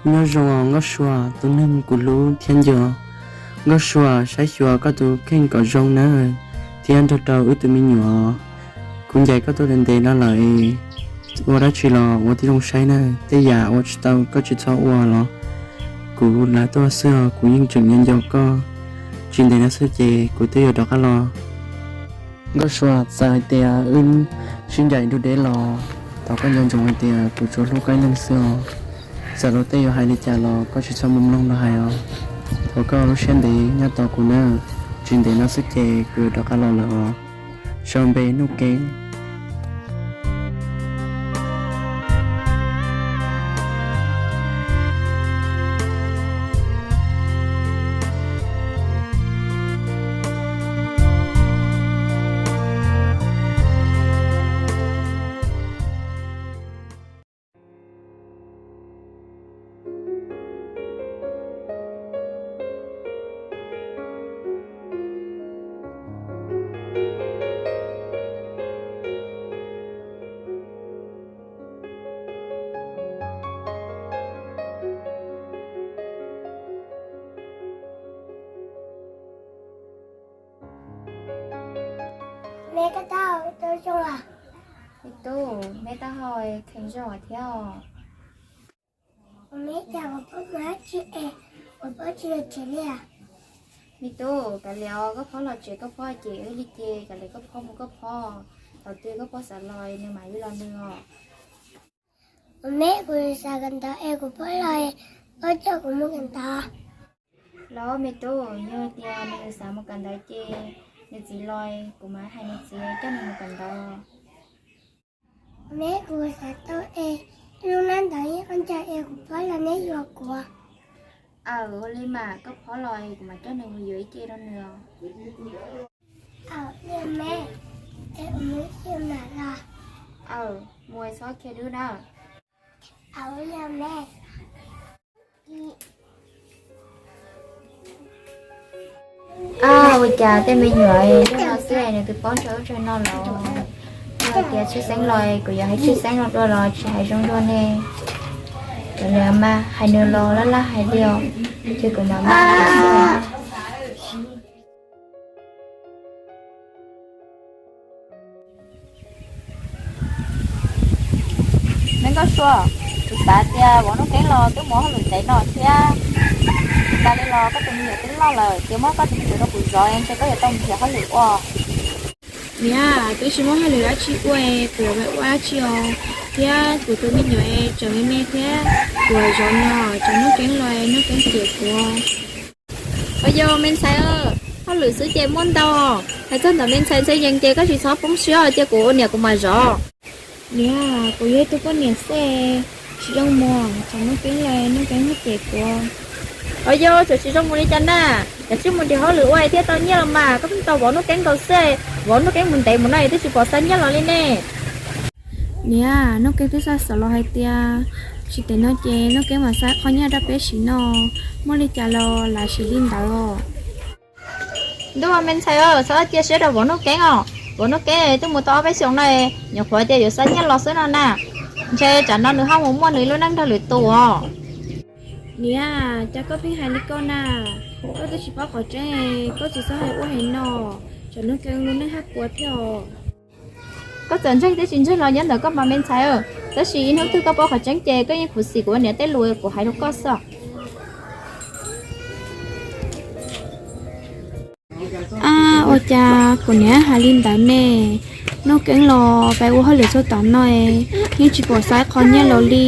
Nyob zoo Nkauj Sua, tus neeg kuv hlub thiab nco. Nkauj Sua, saib xyuas koj tus kheej kom zoo nawb, thiab nrog rau wb tus me nyuam. Kuv ncaim koj tuaj ntev ntev no lawm, ua dab tsi los ua tib zoo saib na, tej yam ua tsis tau koj tsis txhob ua los kuv lav tuaj xwb os, kuv yeej tseem nco nco koj. Tsis ntev no xwb ces kuv twb yuav rov qab los. Nkauj Sua, txawm hais tias wb sib ncaim dua deb los thov koj nco ntsoov hais tias kuv tsuas hlub koj ib leeg xwb os. Txawm luag tej yuav hais li cas los koj tsis txhob mus mloog luag hais os. Thov koj lub siab ntev nyob tos kuv nawb, tsis ntev no xwb ces kuv yuav rov qab los lawm os. Sau npe Nuj Keeb. Me tub, me taub hau kheev zog thiab os. Me cas kuv phob mus dab tsi es kuv phob tsis los tsev li? Me tub, kav liam os, koj phob los tsev koj phob ces wb li ces kav liam koj phob mus koj phob. Thaum twg koj phob xav los nws mam li los nws os. Me, kuv xav kawm ntawv es kuv phob los, phob coj kuv mus kawm ntawv. Los me tub, yog tias nws xav mus kawm ntawv ces nws txiv los kuv mam hais nws txiv coj nws mus kawm ntawv. Me, kuv xav tau es lub nab ntawd yeej qab ntsa es kuv phob los neb yuav kuv. Aws, ua li mas koj phob los kuv mam coj nws mus yuav ib ce rau nws os. Aws, ua li me, es kuv mus ib ce mam los. Aws, mus txhob khiav dub na. Aws, ua li me. Ab, ua cas tej me nyuam hnub no xwb es nws twb paub ntshaw ub ntshaw no lawm. Yog hais tias tshwj xeeb los kuv yuav hais tshwj xeeb los dua los tsis hais zoo dua ne. Kav liam mas, hais nws los laj laj hais li os, ces kuv mam mam hais xwb. Me Nkauj Sua, kuv xav tias vauv Nuj Keeb los twb mus hauj lwm ntev no thiab, tas li los koj tus me nyuam twb loj lawm, ces muab koj tus me nyuam rau kuv zov es ntshe koj yuav tau mus nrhiav hauj lwm ua. Niam, twb tsis muaj hauj lwm dab tsi ua, kuv yuav mus ua dab tsi os? Thiab kuv tus me nyuam es tseem me me thiab, kuv zov no tsam Nuj Keeb los Nuj Keeb cem kuv. Ua yog me ntxhais, hauj lwm xwb ces muaj ntau. Hais txog ntawm me ntxhais ntxhais yees ces koj tsis txhob poob siab, cia kuv ua niam kuv mam zov. Niam, kuv yog ib tug poj niam xwb, tsis zoo mus, tsam Nuj Keeb los Nuj Keeb muab cem kuv. Ua yog tseem tsis zoo mus li cas na? Kav tsij mus nrhiav hauj lwm ua thiaj tau nyiaj los mas, koj pheej tos vauv Nuj Keeb nkaus xwb, vauv Nuj Keeb mus ntev mus no twb tsis pom xa nyiaj los li ne. Niam, Nuj Keeb twb xa xov los hais tias tsis ntev no ces Nuj Keeb mam xa qhov nyiaj rau peb siv no, muaj li cas los lam siv li ntawd os. Ntuj, me ntxhais, txhob cia siab rau vauv Nuj Keeb os. Vauv Nuj Keeb twb mus tau ob peb xyoos no, nyuam qhuav tias yuav xa nyiaj los xwb no na. Ntshe tsam no nws ho mus muaj nws lub neej nrog lwm tus os. Niam, cas koj pheej hais li koj na? Koj twb tsis paub qhov tseeb, koj tsis txhob hais ua hais no, tsam Nuj Keeb lub neej haj puas thiab os. Koj txawm ntseeg thiab tsis ntseeg los nyob ntawm koj mas me ntxhais, tab sis ib hnub twg koj paub qhov tseeb ces koj yeej khuv xim kuv ua niam tej lus kuv hais rau koj xwb. Ab, ua cas kuv niam hais li ntawd ne? Nuj Keeb los peb ua hauj lwm txog tav no, yeej tsis pom xa qhov nyiaj los li.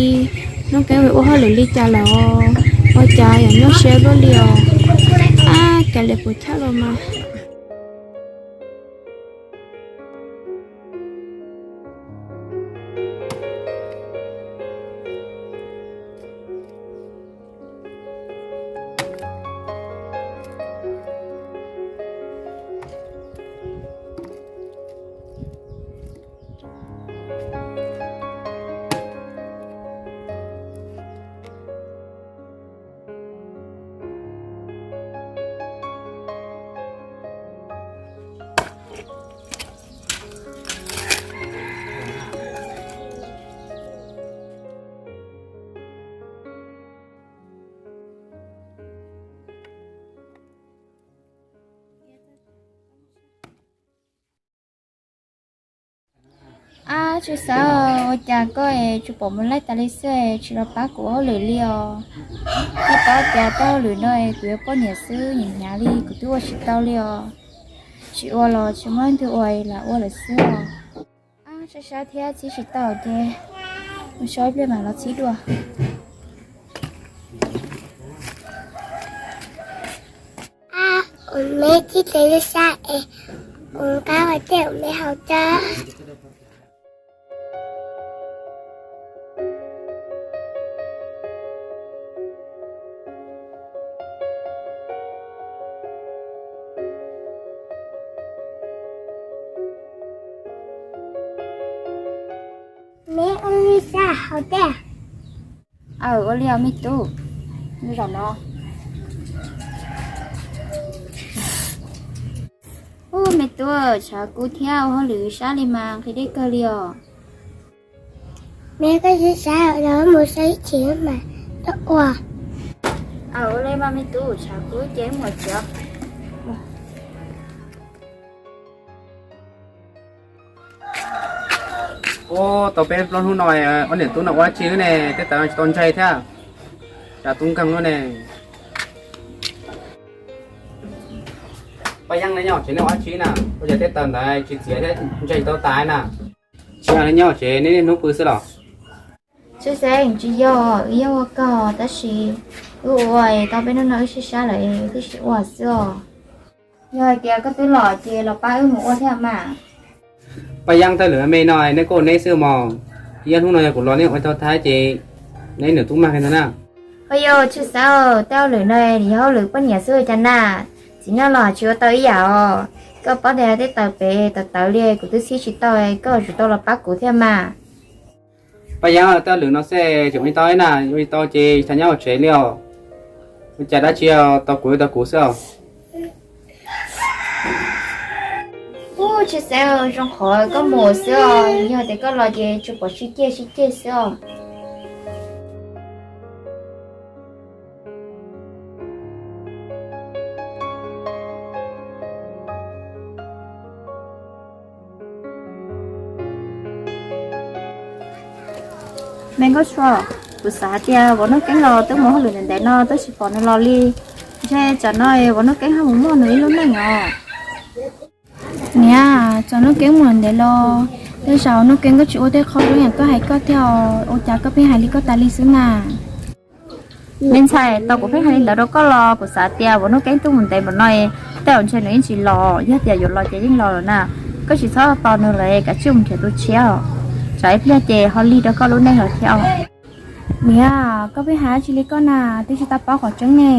Nuj Keeb peb ua hauj lwm li cas lawm? Ua cas yuav nyuaj siab luaj li os? Ab, kav liam puas chawj los mas. Tsis xav ua cas koj es tsuas pom mus laij tas li xwb, tsis los pab kuv hauj lwm li os. Koj paub tias tau hauj lwm no kuv yuav poj niam xwb, nim hnyav li kuv twb ua tsis tau li os. Tsis ua los tsis muaj leej twg ua, lam ua lawm xwb os. Sab sab thiab txhib tsis tau ces mus so ib pliag mam los txhib dua. Ua me txhib tes lub sab es ua qab ua tej ua me haus tag. Me ua li sab haus tag. Aw, ua li os me tub. Zaum no, ub, me tub, tshav kub thiab ua hauj lwm sab li mas nqhis deb kawg li os. Me koj tsis sab los mus so ib chim mas koj ua. Aw, ua li mas me tub, tshav kub ces mus tsev. Ub, tau peb plaub hnub no ob niam tub no ua dab tsi ne, tej taws tsis tau ntshai thiab, cas tub nkeeg lub ne. Paj Yeeb, neb nyob tsev nej ua dab tsi na, ua cas tej taws ntawd tsis txiav thiab ntshai tsis tau tas na? Tsis yog, neb nyob tsev neb niaj hnub pw xwb los? Tsis xav, tsis yog, wb yeej ua kawg tab sis wb ua tau peb hnub no wb sib sab lawm wb thiaj tsis ua xwb os. Yog hais tias koj twb los ces los pab wb mus ua thiab mas. Paj Yeeb, tej lwm me no neb kuj ua neb xwb mog, ib ob hnub no yog kuv los neb ua tau tag ces neb niam tub mag kiag ntag na. Ho yog tsis xav, tej hauj lwm no yog hauj lwm poj niam xwb cas na, txiv neej los tsis ua tau ib yam os. Koj paub tias tej taws pem tawv tawv li kuv twb txhib tsis tau, koj yuav tsum tau los pab kuv thiab mas. Paj Yeeb, tej hauj lwm no xwb tseem ua tau na, ua tsis tau ces tsis tas nyob hauv tsev li os. Ua cas dab tsi tau kuv tau kuv xwb os. Ub, tsis xav, zoo qhov koj mus xwb os, yog tias koj los ces tsuas pom sib ceg sib ceg xwb os. Me Nkauj Sua, kuv xav hais tias vauv Nuj Keeb los twb mus hauj lwm ntev ntev no twb tsis pom nws los li, ntshe tsam no vauv Nuj Keeb ho mus muaj nws ib lub neej os. Niam, tsam Nuj Keeb mus ntev los, tej zaum Nuj Keeb kuj tsis ua tej qho zoo yam koj hais koj thiab os, ua cas koj pheej hais li koj tas li xwb na? Me ntxhais, tau kuv pheej hais li ntawd rau koj los kuv xav tias vauv Nuj Keeb twb mus ntev npaum no, tej zaum ntshe nws yeej tsis los, yog tias yuav los ces yeej los lawm na. Koj tsis txhob tos nws lawm, kav tsij mus nrhiav tus tshiab os, tsam ib pliag ces ho lig rau koj lub neej lawm thiab os. Niam, koj pheej hais dab tsi li koj na, twb tsis tau paub qhov tseeb ne.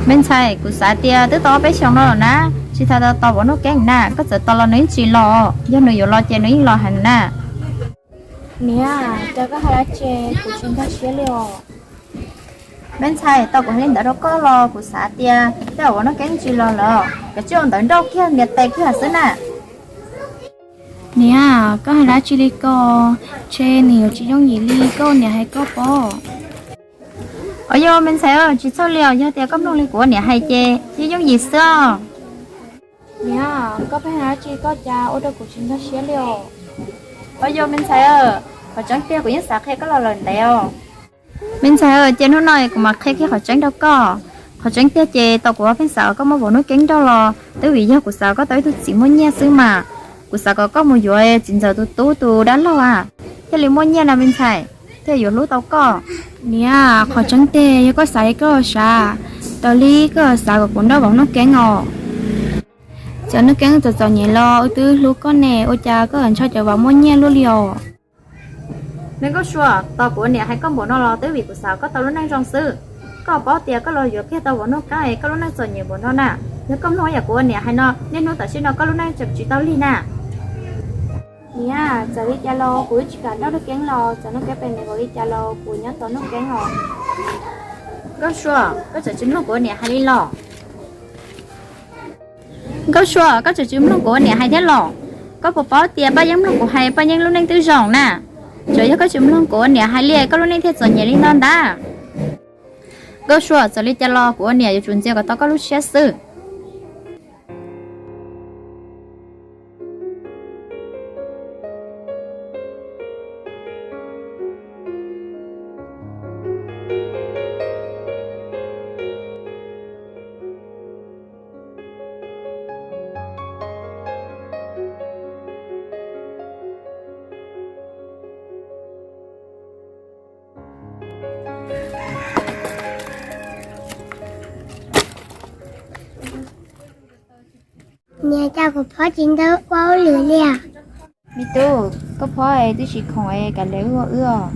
Me ntxhais, kuv xav tias twb tau ob peb xyoos no lawm na, tsis tas tos vauv Nuj Keeb na, koj txawm tos los nws yeej tsis los, yog nws yuav los ces nws yeej los heev na. Niam, cas koj hais dab tsi kuv tsis nkag siab li os. Me ntxhais, tau kuv hais li ntawd rau koj los kuv xav tias tej zaum vauv Nuj Keeb tsis los lawm, kav tsij ua ntawv nrauj kiag nias tes kiag xwb na. Niam, koj hais dab tsi li ko, ntshe nws yuav tsis yooj yim li koj niam hais koj pob. Os yog me ntxhais, tsis txhawj li os, yog tias koj mloog li kuv ua niam hais ces yeej yooj yim xwb os. Niam, koj pheej hais dab tsi koj cas ua rau kuv tsis nkag siab li os. Os yog me ntxhais, qhov tseeb tiag kuv yeej xav qhia koj los lawm ntev os. Me ntxhais, ces hnub no kuv mam qhia kiag qhov tseeb rau koj. Qhov tseeb tiag ces tau kuv pheej xav kom koj muab vauv Nuj Keeb nrauj los twb vim yog kuv xav kom koj tau ib tug txiv muaj nyiaj xwb mas. Kuv xav kom koj mus yuav txiv ntxawm tus tub tus dab laug a, thiaj li muaj nyiaj no me ntxhais, thiaj yuav hlub tau koj. Niam, qhov tseeb tiag yog koj xav li koj xav, raws li koj xav kom kuv nrauj vauv Nuj Keeb os. Txawm Nuj Keeb txom txom nyem los wb twb hlub koj ne, ua cas koj ntshaw cov vauv muaj nyiaj luaj li os. Me Nkauj Sua, tos kuv ua niam hais koj npaum no los twb vim kuv xav koj tau lub neej zoo xwb. Koj paub tias koj los yuav kiag tau vauv Nuj Keeb es koj lub neej txom nyem npaum no na. Yog koj mloog ib yam kuv ua niam hais no, niaj hnub tam sim no koj lub neej tseem tsis tau lig na. Niam, txawm li cas los kuv twb tsis kam nrauj Nuj Keeb los, txawm Nuj Keeb pem nws vauv li cas los kuv nyob tos Nuj Keeb os. Nkauj Sua, koj tseem tsis mloog kuv ua niam hais li los? Nkauj Sua, koj tseem tsis mloog kuv ua niam hais thiab los? Koj puas paub tias Paj Yeeb mloog kuv hais, Paj Yeeb lub neej twb zoo na. Tsuas yog koj tsis mloog kuv ua niam hais li koj lub neej thiaj txom nyem li no ntag. Nkauj Sua, txawm li cas los kuv ua niam yuav tsum ntxias kom tau koj lub siab xwb. Niam, cas kuv phob tsis ntawd ua hauj lwm li as? Me tub, koj phob es twb tsis khoom es kav liam wb ua wb os.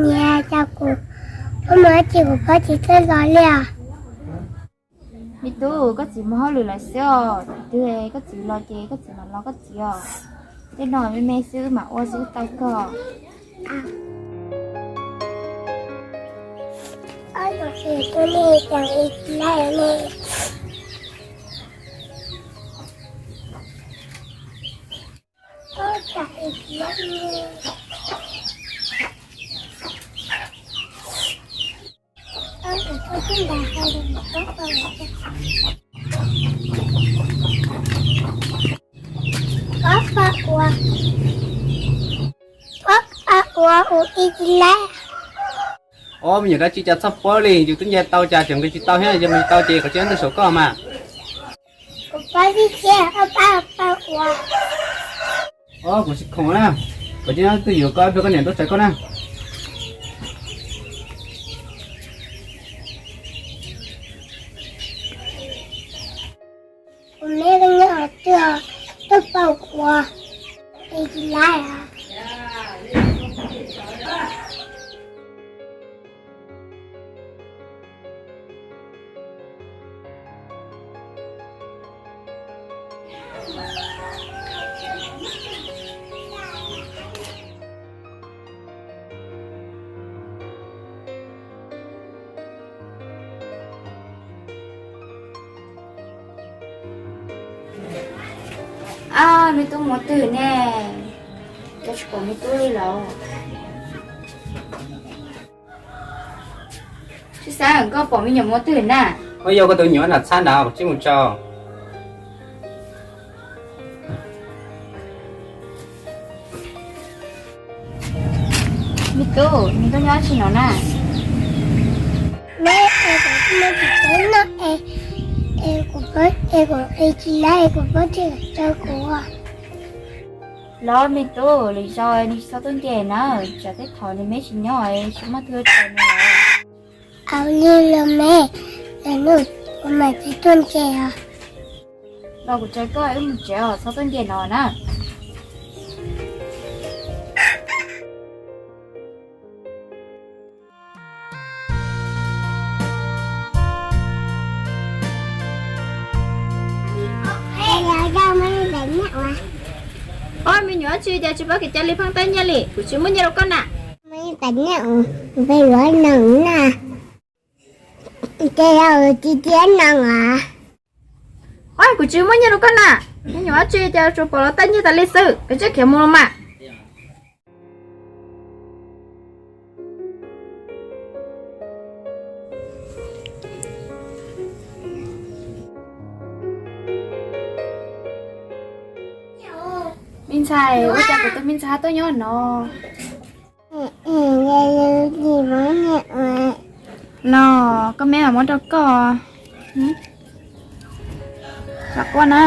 Niam, cas kuv phob mus dab tsi kuv phob tsis txawj los li as? Me tub, koj txiv mus hauj lwm lawm xwb os. Thaum twg koj txiv los ces koj txiv mam los koj txiv os. Tej no me me xwb wb mam ua xwb tau koj. Ob, me nyuam dab tsi cas txhob paub li, yus twb nce tau cas tseem nqis tsis tau thiab, yog nqis tau ces qhov tseem ntuj saum koj mas. Kuv pab tib si, koj pab pab ua. Ob, kuv tsis khoom na, kuv tsis nyob twj ywm, koj ib pliag koj niam tuaj tsaws koj na. Kuv me koj nyob qhov twg, tuaj pab ua, es tsis laib os. Ab, me tub mus twg ne? Cas tsis pom me tub li los? Tsis xav, koj pom me nyuam mus twg na? Ua yog koj tus nyuam nram txhab ntawd, kuv tsis mus tso. Me tub, nws tuaj nyob tsis no na? Neb, es kuv muaj tsis tau noj es, es kuv pab, es kuv es tsis laib es kuv pab tsis tau kuv. Los me tub, lwm zaus nws tsis txhob tuaj nce na, tsam tej thaum nws me tsis nyob tsis muaj twg tsaws nws los. Au li los me, lwm hnub kuv mam tsis tuaj nce os. Los kuv tsaws koj wb mus tsev os, txhob tuaj nce no na. Ob, me nyuam dab tsi cas tsis paub kev cai li, pheej tab nyiaj li, kuv tsis muaj nyiaj rau koj na. Muaj ib pab nyiaj, peb yuav noog na. Ces yog tsis txiav noog as. Ob, kuv tsis muaj nyiaj rau koj na. Me nyuam dab tsi cas tsuas pom los tab nyiaj tas li xwb, koj tsis khiav mus los mas. Me ntxhais, ua cas kuv tus me ntxhais tuaj nyob no? Los koj me mam muab rau koj. Los quaj na.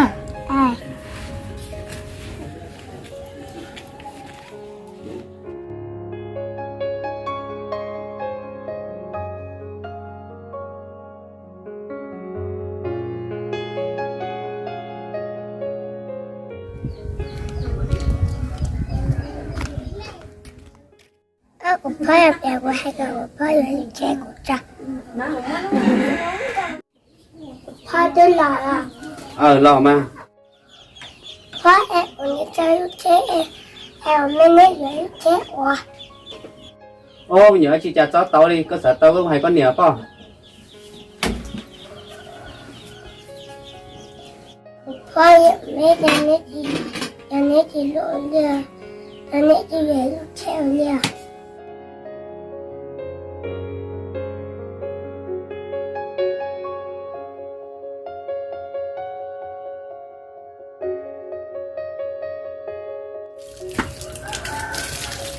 Kuv phob, kuv hais kom kuv phob yuav lub tsheb kuv tso. Kuv phob twb los los. Los mas. Phob, es kuv niam tso lub tsheb, es kuv me neb yuav lub tsheb ua. Ob, me nyuam dab tsi cas txob tau li, koj xav tau koj hais koj niam pob. Kuv phob, yog neb, yog neb tsis, yog neb tsis lub li, yog neb tsis yuav lub tsheb ua li.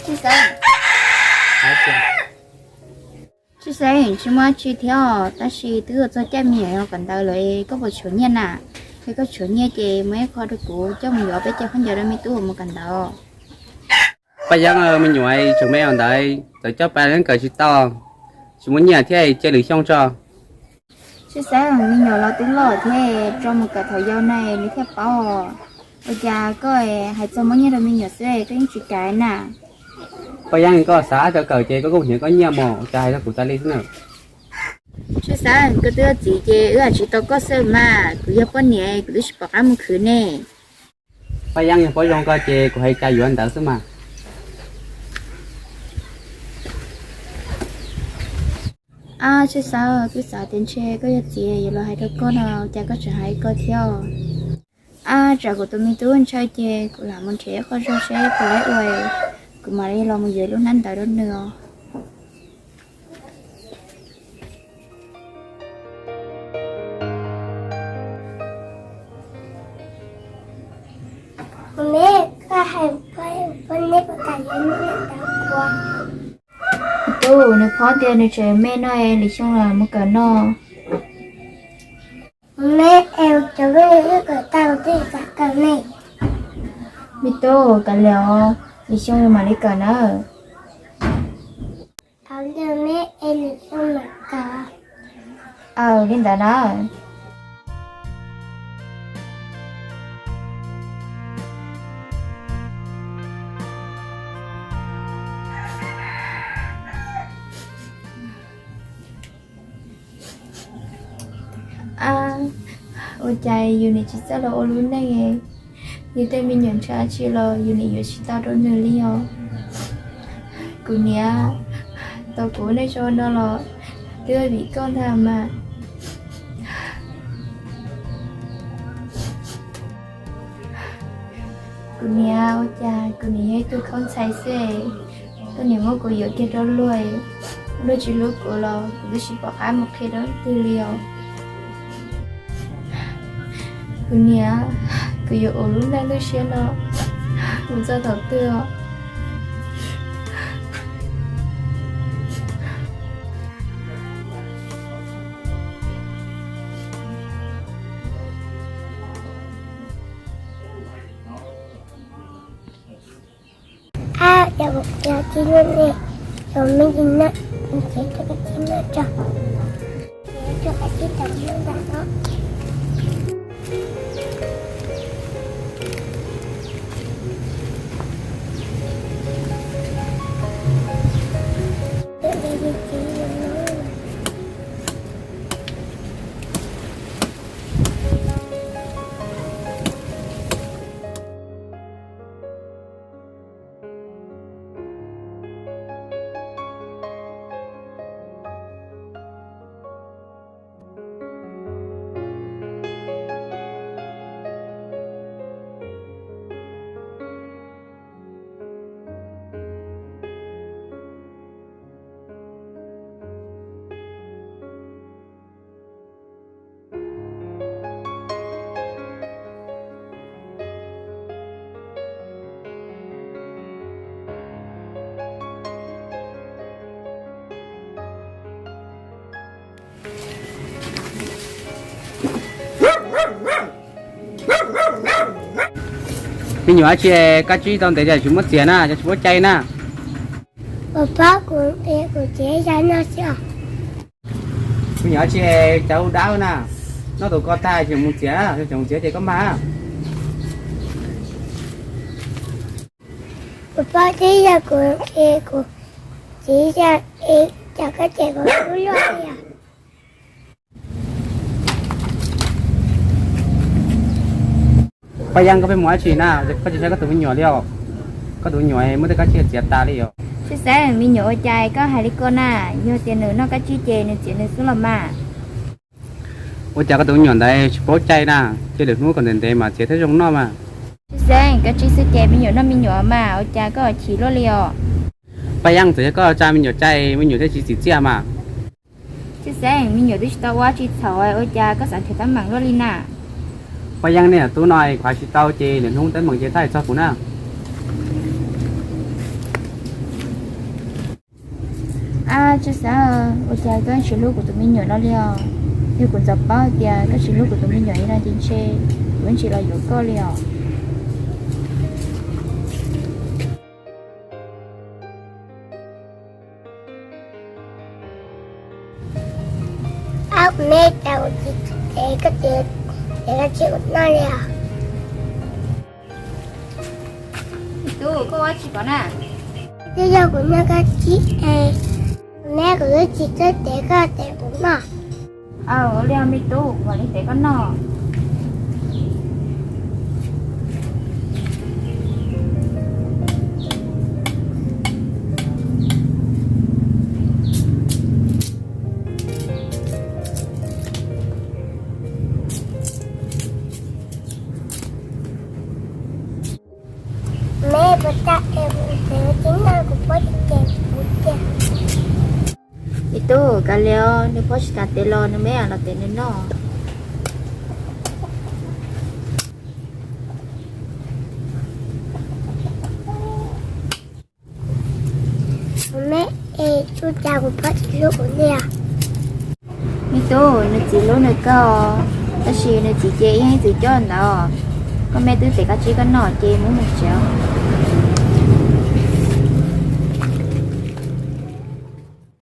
Tsis xav. Tsis xav, tsis muaj dab tsi thiab, tab sis twb yuav txog caij me nyuam yuav kawm ntawv lawm, koj puas tshuav nyiaj na? Yog koj tshuav nyiaj ces muab ib qho rau kuv coj mus yuav peb caug khaub ncaws rau me tub mus kawm ntawv. Paj Yeeb, me nyuam tseem me ua ntawd txawm coj pab neb kawm tsis tau, tsis muaj nyiaj thiab, cia lwm xyoo tso. Tsis xav, me nyuam los twb loj thiab, tso mus kawm thaum yau na nws thiaj paub. Ua cas koj hais txog muab nyiaj rau me nyuam xwb koj yeej tsis kam na? Paj Yeeb, koj xav coj kawm ces koj kuj hnyiam koj nyiaj mas, ua cas hais rau kuv tas li xwb na? Tsis xav, koj twb yog txiv ces wb hais tsis tau koj xwb mas, kuv yog poj niam kuv twb tsis pom qab mus khwv ne. Paj Yeeb, yog paub zoo koj ces kuv hais cas yuav ntawd xwb mas. Tsis xav, kuv xav tias ntshe koj yog txiv yuav los hais rau koj no, cas koj tseem hais koj thiab. Ab, tsam kuv tus me tub ntshaw ces kuv lam mus nrhiav ib qho zog seb puas laib ua, kuv mam li los mus yuav lub hnab ntawv rau nws os. Tub, nws phob tias nws tseem me no, lwm xyoo los mus kawm no. Me es cov me wb kawm tau tej xav kawm ne. Me tub, kawm li os, lwm xyoo mam li kawm nawb. Thov me es lwm xyoo mam kawm. Aw, li ntawd na. Ab, ua cas yus nim tsis txawj los ua lub neej, yus tej me nyuam ntshaw tsi los yus nim yuav tsis tau rau nws li os. Kuv niam, tau kuv ua neej zoo no los twb vim koj ntag mas. Kuv niam, ua cas kuv nim yog ib tug khaub ntxhais xwb, koj niam muab kuv yuam kiag rau luag, luag tsis hlub kuv los kuv twb tsis pom qab mus qhia rau leej twg li os. Kuv niam, kuv yuav ua lub neej lub siab no mus txog thaum twg os? Ab, yog ua cas tsis yuav ne, yog me ntsis no, ces rau koj txib no tso, ces rau koj txib tau me ntawm no. Me nyuam, dab tsi koj tsib tau ntev cas tsis muab txiav na, cas tsis muab cai na? Ua pab kuv, kuv txiav ib zaj noj xwb os. Me nyuam, dab tsi cas ua dab na, noj tus ko tag tseem mus txiav, tseem mus txiav ces koj mag. Kuv pab tib yog kuv, kuv txiv yog, cas koj cem kuv lub luaj li os. Paj Yeeb, koj pheej mus dab tsi na, koj tsis saib koj tus me nyuam li os? Koj tus me nyuam muab tej kab tsib txiav tas li os. Tsis xav, me nyuam ua cas koj hais li ko na, yog tias nws noj kab tsib ces nws txiav nws xwb los mas. Ua cas koj tus me nyuam ntawd tsis paub cai na, cia lwm hnub kom ntev ntev mas txiav thiaj zoo noj mas. Tsis xav, kab tsib xwb ces me nyuam noj me nyuam mas, ua cas koj chim luaj li os? Paj Yeeb, txawm yog koj tsa me nyuam cai, me nyuam thiaj tsis txim txiaj mas. Tsis xav, me nyuam twb tsis tau ua tsis txhaum, ua cas koj xav nrhiav teeb meem luaj li na? Paj Yeeb, nej tub no kuv hais tsis tau ces lwm hnub teeb meem ces txhob hais txog kuv na. Ab, Tswv Xab, ua cas koj tsis hlub kuv tus me nyuam no li os? Yog kuv ntxov paub tias koj tsis hlub kuv tus me nyuam li no ces ntshe kuv yeej tsis los yuav koj li os. Ab, kuv me, cas kuv txiv teb koj tias, tias koj tsis ua noj li os? Tub, koj ua tsi ko na? Twb yog kuv noj koj txiv es, kuv me, kuv twb tsis txawj teb koj, teb kuv noj. Aw, ua li me tub, kuv mam li teb koj noj. Me, puas tas es kuv tsis noj kuv pob tsis tes kuv tiag? Me tub, kav liam, nws pob tsis tas tes los nws me los teb nws noj. Kuv me, es ua cas kuv pob tsis hlub kuv li os? Me tub, nws txiv hlub nws kawg, tab sis nws txiv ces yeej ib txwm coj ntawd. Koj me twb teb koj txiv koj noj ces mus mus tsev.